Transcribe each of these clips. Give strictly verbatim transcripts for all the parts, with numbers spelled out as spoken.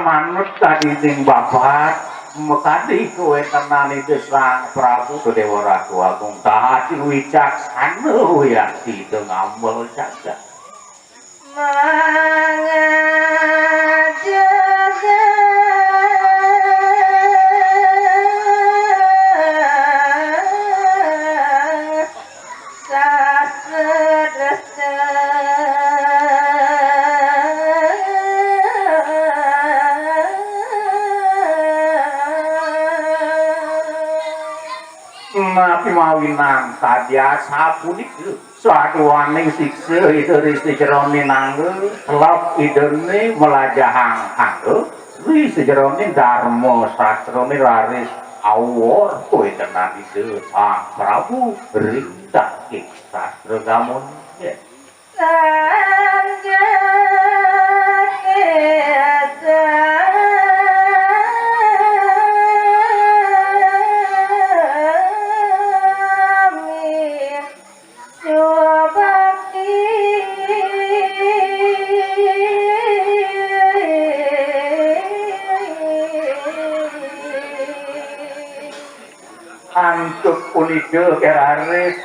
Manut kadining babad, makadi kawéntenan Ida Sang Prabu Déwa Ratu Agung, tahating wicaksana wiakti Ida ngamel jagat. Napi mawinan tadi asapunika? Saduaning siksa Ida ri sajeroning angga, telep Idané mlajahang angga, ri sajeroning darma sastrané raris awor kawéntenan Ida Sang Prabu ring saking sastra gamuné. Antuk punika, raris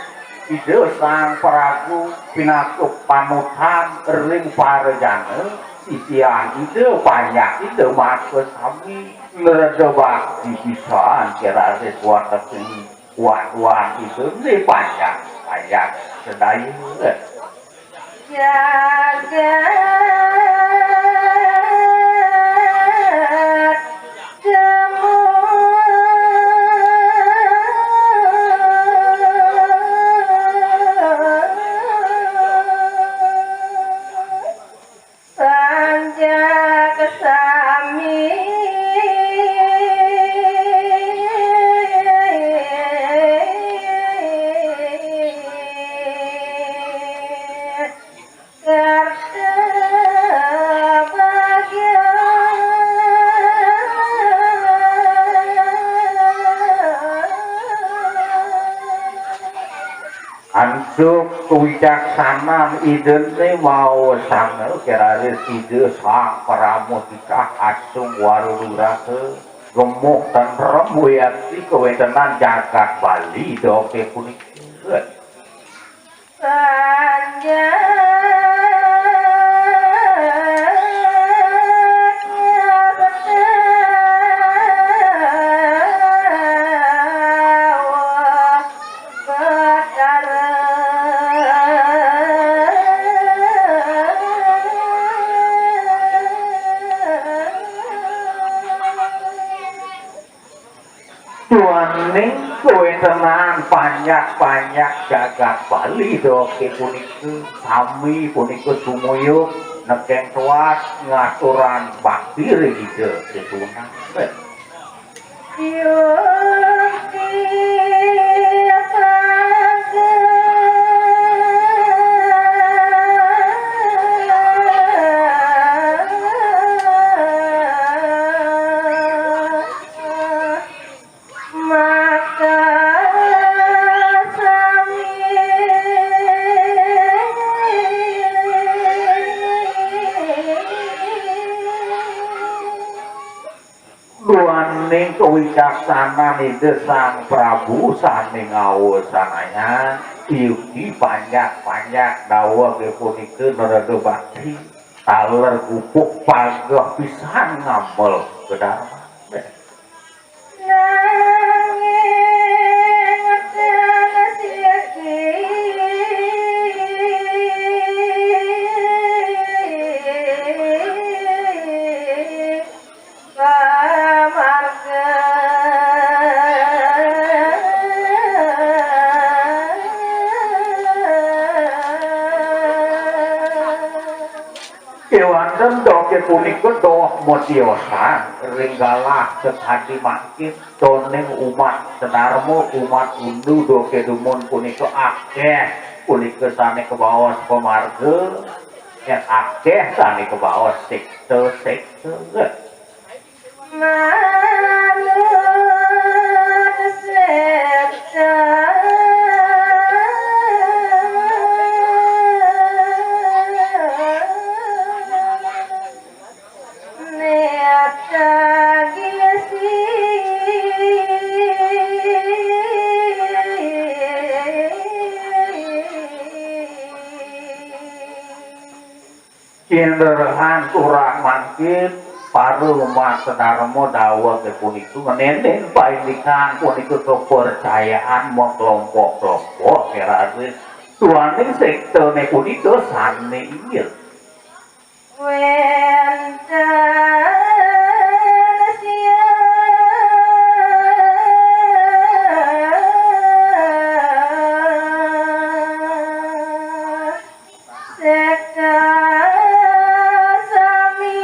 Ida Sang Prabu pinaka panutan ring para jana, sisian Ida panjak Ida makasami ngreda bakti pisan, raris watesan wan-wan Idané panjak, panjak sadaya. Antuk kawicaksanan Idané maosang, raris Ida Sang Parama Titah asung wara nugraha, gemuh tentrem wiakti kawéntenan jagat Bali doké punika. Duaning kawéntenan panjak-panjak jagat Bali doké punika sami punika sumuyub nekeng tuas ngaturang bakti ring Ida Sesuhunan. Duaning kawicaksanan Ida Sang Prabu sané ngaosanayang, yukti panjak-panjak daweg punika ngreda bakti, taler gupuk pageh pisan ngamel kadarman. Kéwanten doké punika doh matiosan ring galah sakadi mangkin, toning umat sadarma, umat Hindu doké dumun punika akéh, punika sané kabaos pamarga, yén akéh sané kabaos sékta-sékta. Kinderehan kurang mangkin, para umat sedarma daweg punika ngenenen paindikan punika kepercayaan makelompok-kelompok, raris duaning sektane punika sane inggil. Wenten sia sekta sami.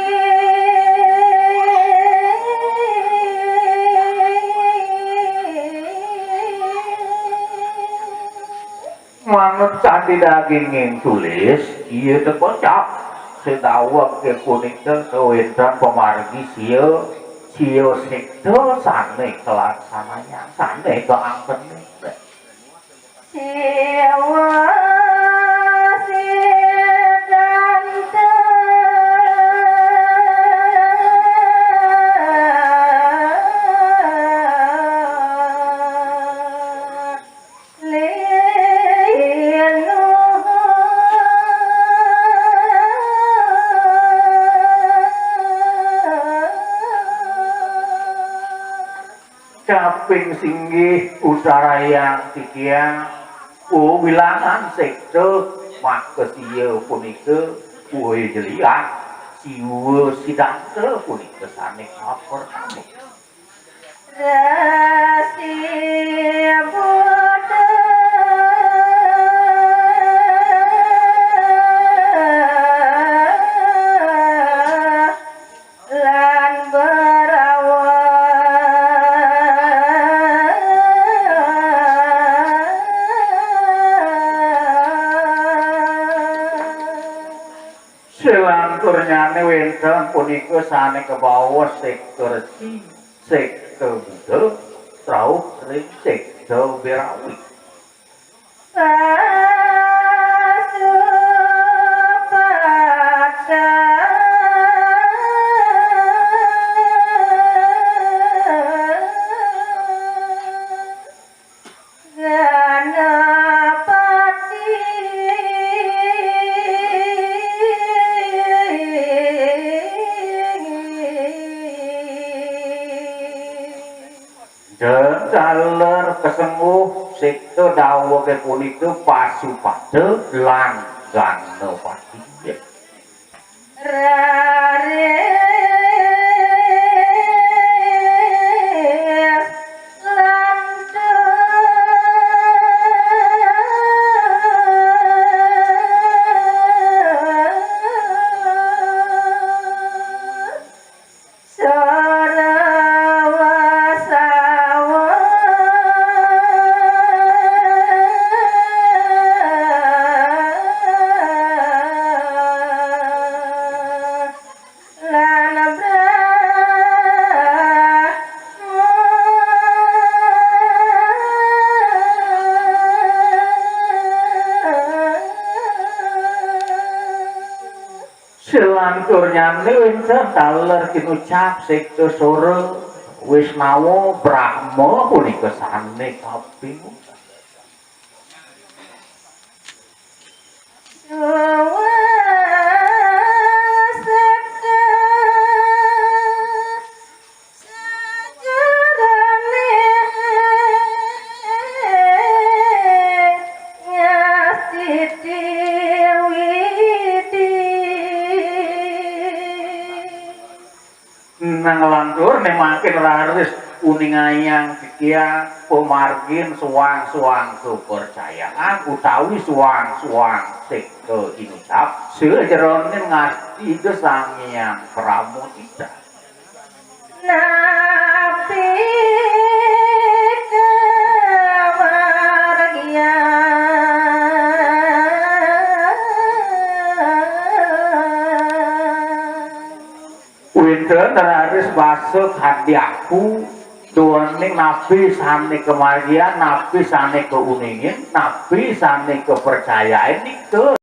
Manut candi daginging tulis, iya tekocap sedaweg punika kawéntenan pamargi sia, sia sekta sane kalaksanayang, sane kaangkene. Siwa sidanta linu. Kaping singgih utarayang titiang, wilangan sekta maka sia punika uwih jelian, siwa sidanta punika sane kapertama. Resi Buddha. Lan berawa. Selanturnyané wénten punika sané kabaos sekta Resi, sekta Buddha, rauh ring sekta Berawi. Pasupata. Ganapati. Dén taler kasengguh sekta dawegé punika Pasupata lan Ganapati. Raris lantur. Sarawasawa. Lan Brahma. Selanturnyané wénten taler kinucap sekta Sora, Wisnawa, Brahma punika sané kaping. Suwa sekta Sajarane ngastiti widi. Nang lantur nemakin raris uningayang titiang pamargin suang-suang kapercayaan utawi suang-suang sekta inucap, sajeroning ngastiti Ida Sang Hyang Pramodita. Napi kamargian. Wénten raris basa kadyaku, duaning napi sané kamargian, napi sané kauningin, napi sané kapercayain, nika